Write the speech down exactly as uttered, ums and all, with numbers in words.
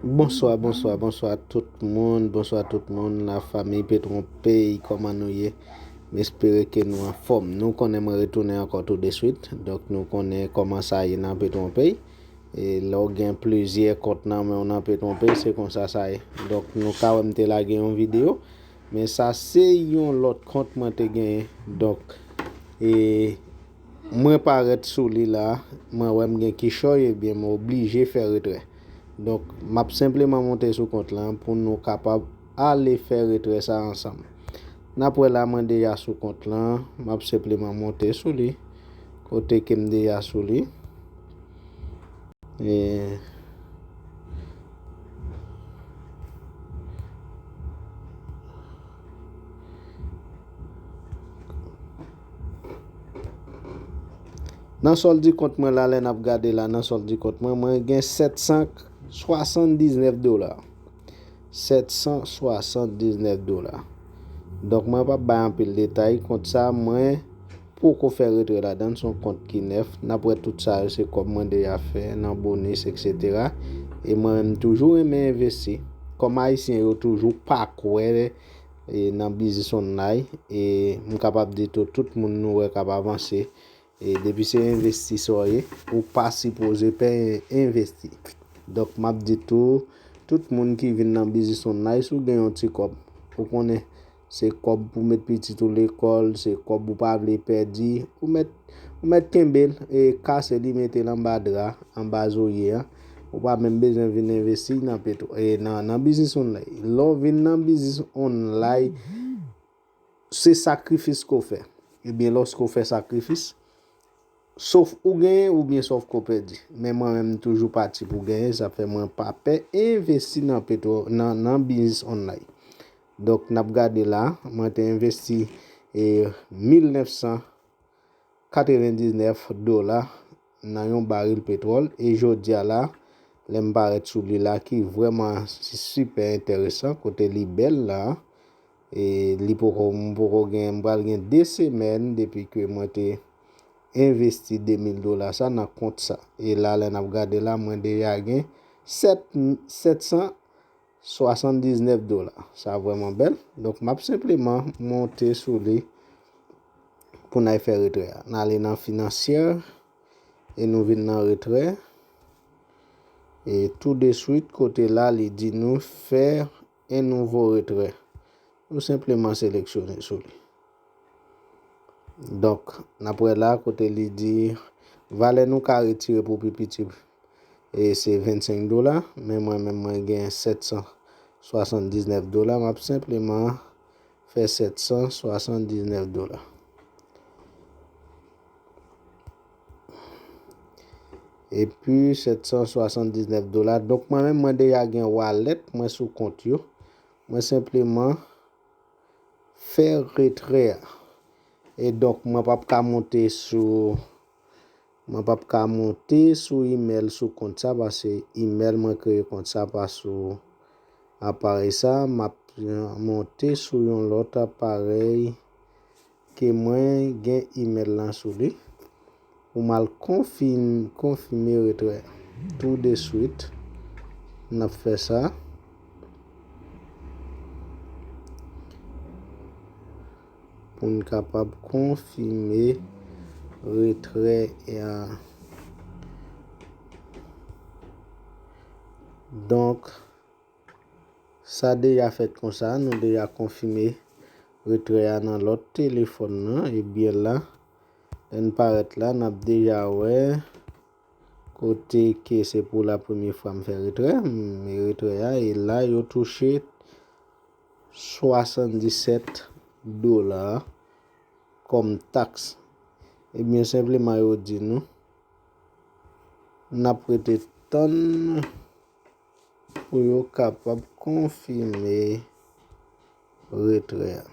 Bonswa, bonswa, bonswa tout moun, bonswa tout moun, la famiy Petwon Pay, kòman nou ye? M espere ke nou anfòm. Nou konnen mwen retounen ankò tou de swit, donk nou konnen kòman sa ye nan Petwon Pay. E lè w gen plizyè kont nan men w nan Petwon Pay, se konsa sa ye. Donk nou ka wè m te lage yon videyo, men sa se yon lòt kont mwen te genyen. Donk, e mwen parèt sou li la, mwen wè m gen kichòy, ebyen m oblije fè retrè. Donk, m ap senpleman monte sou kont lan pou nou kapab ale fè retrè sa ansanm. N ap wè la, mwen deja sou kont lan, m ap senpleman monte sou li, kote ke m deja sou li. E nan sòl di kont mwen la, lè n ap gade la, nan sòl di kont mwen, mwen gen sèt san swasanndiznèf dola. Sèt san swasanndiznèf dola. Donk, mwen p ap bay anpil detay. Kont sa, mwen poko fè retrè ladan l, se yon kont ki nèf. N ap wè tout sa yo, se kòb mwen deja fè nan bonis, etsetera. E mwen menm, m toujou renmen envesti. Kòm Ayisyen yo toujou pa kwè, e, nan biznis online, e m kapab di tou, tout moun nou wè k ap avanse, e depi se envestisè w ye, ou pa sipoze pè envesti. Donk, m ap di tou, tout moun ki vin nan biznis online, si w gen yon ti kòb, ou konnen se kòb pou met pitit ou lekòl, se kòb ou pa vle pèdi, ou mèt, ou mèt kenbe l, e kase li, mete l anba dra, anba zorye a. Ou pa menm bezwen vin envesti nan petwo-, e nan, nan biznis online. Lè w vin nan biznis online, se sakrifis ke w fè. Ebyen, lòske w fè sakrifis, sof ou genyen oubyen sof ke w pèdi. Men mwen menm, m toujou pati pou genyen, sa fè mwen pa pè envesti nan petwo-, nan, nan biznis online. Donk, n ap gade la, mwen te envesti, e, mil nèf san katrevendiznèf dola nan yon baril petwòl, e jodi a la, lè m parèt sou li la, ki vrèman si-, sipè enteresan, kote li bèl la, e li poko, m poko gen, m pral gen de semèn depi ke mwen te envesti de mil dola sa nan kont sa. E la, lè n ap gade la, mwen deja gen sèt, sèt san swasanndiznèf dola. Sa vrèman bèl. Donk, m ap senpleman monte sou li pou n al fè retrè a. N ale nan finansyè e nou vin nan retrè. E tou de swit, kote la, li di nou fè un nouveau retrait. Nou senpleman seleksyone sou li. Donk, n ap wè la kote li di valè nou ka retire pou pi piti, e se vennsenk dola, men mwen menm mwen gen sèt san swasanndiznèf dola, m ap senpleman fè sèt san swasanndiznèf dola. Epi sèt san swasanndiznèf dola. Donk, mwen menm, mwen deja gen walèt mwen sou kont yo. Mwen senpleman fè retrè a. E donk, mwen p ap ka monte sou, mwen p ap ka monte sou imèl sou kont sa, paske imèl mwen kreye kont sa pa sou aparèy sa. M ap, eh, monte sou yon lòt aparèy ke mwen gen imèl lan sou li. Pou m al konfim-, konfime retrè. Tou de swit, n ap fè sa. Pou n kapab konfime retrè a. Donk, sa deja fèt konsa, nou deja konfime retrè a nan lòt telefòn nan, ebyen la, lè n parèt la, n ap deja wè kote ke se pou la premye fwa m fè retrè, m retrè a, e la, yo touche swasanndisèt dola kòm taks. Ebyen, senpleman, yo di nou, n ap rete tann pou yo kapab konfime retrè a.